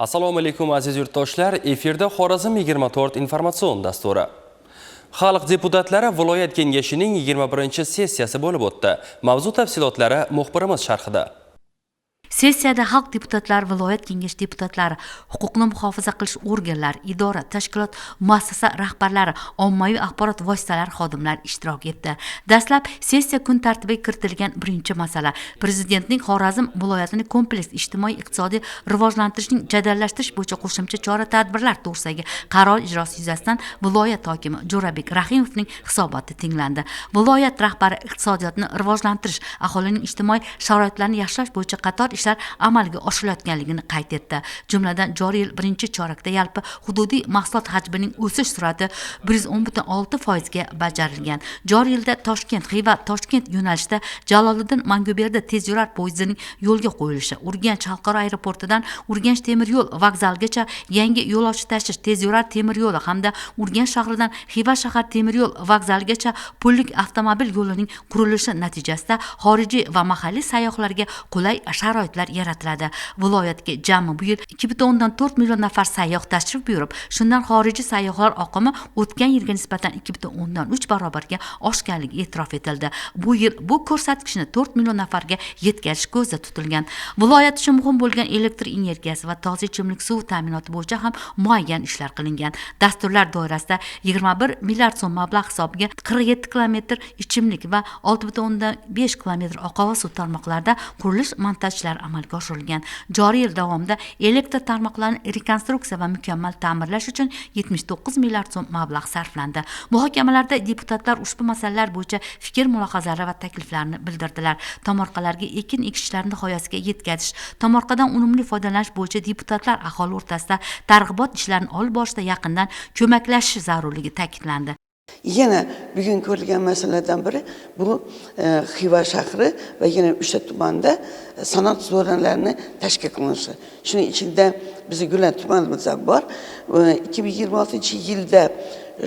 Assalomu alaykum, aziz yurtdoshlar. Efirda Xorazm 24 informatsion dasturi. Xalq deputatlari viloyat kengashining 21-sessiyasi bo'lib o'tdi. Mavzu tafsilotlari muxbirimiz sharhida. Sessiyada xalq deputatlari viloyat kengashi deputatlari, huquqni muhofaza qilish organlari, idora, tashkilot, muassasa rahbarlari, ommaviy axborot vositalari xodimlari ishtirok etdi. Dastlab sessiya kun tartibiga kiritilgan birinchi masala Prezidentning Xorazm viloyatini kompleks ijtimoiy iqtisodiy rivojlantirishning jadallashtirish bo'yicha qo'shimcha chora-tadbirlar to'g'risidagi qaror ijrosi yuzasidan viloyat hokimi Jo'rabek Rahimovning hisoboti tinglandi. Viloyat rahbari iqtisodiyotni rivojlantirish, aholining ijtimoiy sharoitlarini yaxshilash bo'yicha qator ishlar amalga oshirilayotganligini qayd etdi. Jumladan, joriy yil birinchi chorakda yalpi hududiy mahsulot hajmining o'sish sur'ati 110,6% ga bajarilgan. Joriy yilda Toshkent Xiva Toshkent yo'nalishida Jaloliddin Manguberdi tezyurar poyezdining yo'lga qo'yilishi, Urganch xalqaro aeroportidan Urganch temir yo'l vokzaligacha yangi yo'lovchi tashish tezyurar temir yo'li hamda Urganch shahridan Xiva shahar temir yo'l vokzaligacha pullik avtomobil yo'lining qurilishi natijasida xorijiy va mahalliy sayyohlarga qulay sharoitlar yaratiladi. Viloyatga jami bu yil 2,4 million nafar sayyoh tashrif buyurib, shundan xorijiy sayyohlar oqimi o'tgan yilga nisbatan 2,3 barobarga oshganligi e'tirof etildi. Bu yil bu ko'rsatkichni 4 million nafarga yetkazish ko'zda tutilgan. Viloyat uchun muhim bo'lgan elektr energiyasi va toza ichimlik suvi ta'minoti bo'yicha ham muayyan ishlar qilingan. Dasturlar doirasida 21 milliard so'm mablag' hisobiga 47 kilometr ichimlik va 6,5 kilometr oqova suv tarmoqlarida qurilish montaj ishlari amalga oshirilgan. Joriy yil davomida elektr tarmoqlarini rekonstruksiya va mukammal ta'mirlash uchun 79 milliard so'm mablag' sarflandi. Muhokamalarda deputatlar ushbu masalalar bo'yicha fikr mulohazalari va takliflarini bildirdilar. Tomorqalarga ekin ekish ishlarini nihoyasiga yetkazish, tomorqadan unumli foydalanish bo'yicha deputatlar aholi o'rtasida targ'ibot ishlarini olib borishda yaqindan ko'maklashishi zarurligi ta'kidlandi. Yana bugun ko'rilgan masalalardan biri bu Xiva shahri va yana 3 ta tumanda sanoat zonalarini tashkil qilinishi. Shuning ichida bizni Gulan tumanimiz ham bor. 2026-yilda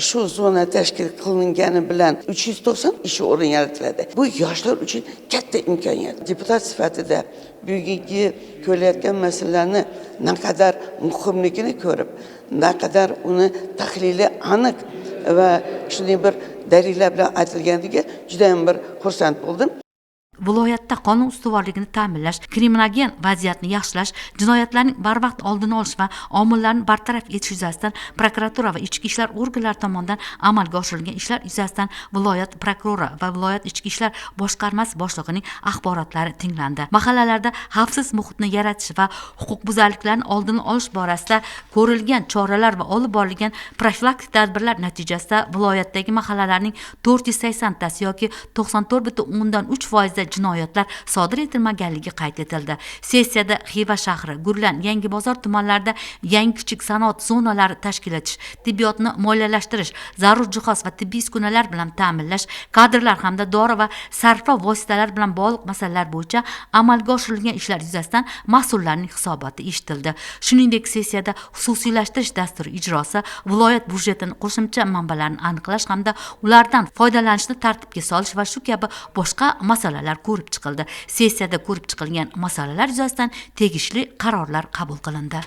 shu zona tashkil qilingani bilan 390 ish o'rin yaratiladi. Bu yoshlar uchun katta imkoniyat. Deputat sifatida bugungi ko'rilayotgan masalalarni naqadar muhimligini ko'rib, naqadar uni tahlili aniq va shunday bir dalillar bilan aytilganiga juda ham bir xursand bo'ldim. Viloyatda qonun ustuvorligini ta'minlash, kriminogen vaziyatni yaxshilash, jinoyatlarning barvaqt oldini olish va omillarni bartaraf etish yuzasidan prokuratura va ichki ishlar organlari tomonidan amalga oshirilgan ishlar yuzasidan viloyat prokurori va viloyat ichki ishlar boshqarmasi boshlig'ining axborotlari tinglandi. Mahallalarda xavfsiz muhitni yaratish va huquqbuzarliklarni oldini olish borasida ko'rilgan choralar va olib borilgan profilaktik tadbirlar natijasida viloyatdagi mahallalarning 480 tasi yoki 94,3% jinoyatlar sodir etilmaganligi qayd etildi. Sessiyada Xiva shahri, Gurlan, Yangibozor tumanlarida yangi kichik sanoat zonalari tashkil etish, tibbiyotni moliyalashtirish, zarur jihoz va tibbiy uskunalar bilan ta'minlash, kadrlar hamda dori va sarflov vositalari bilan bog'liq masalalar bo'yicha amalga oshirilgan ishlar yuzasidan mas'ullarning hisoboti eshitildi. Shuningdek, sessiyada xususiylashtirish dasturi ijrosi, viloyat byudjetini qo'shimcha manbalarini aniqlash hamda ulardan foydalanishni tartibga solish va shu kabi boshqa masalalar ko'rib chiqildi. Sessiyada ko'rib chiqilgan masalalar yuzasidan tegishli qarorlar qabul qilindi.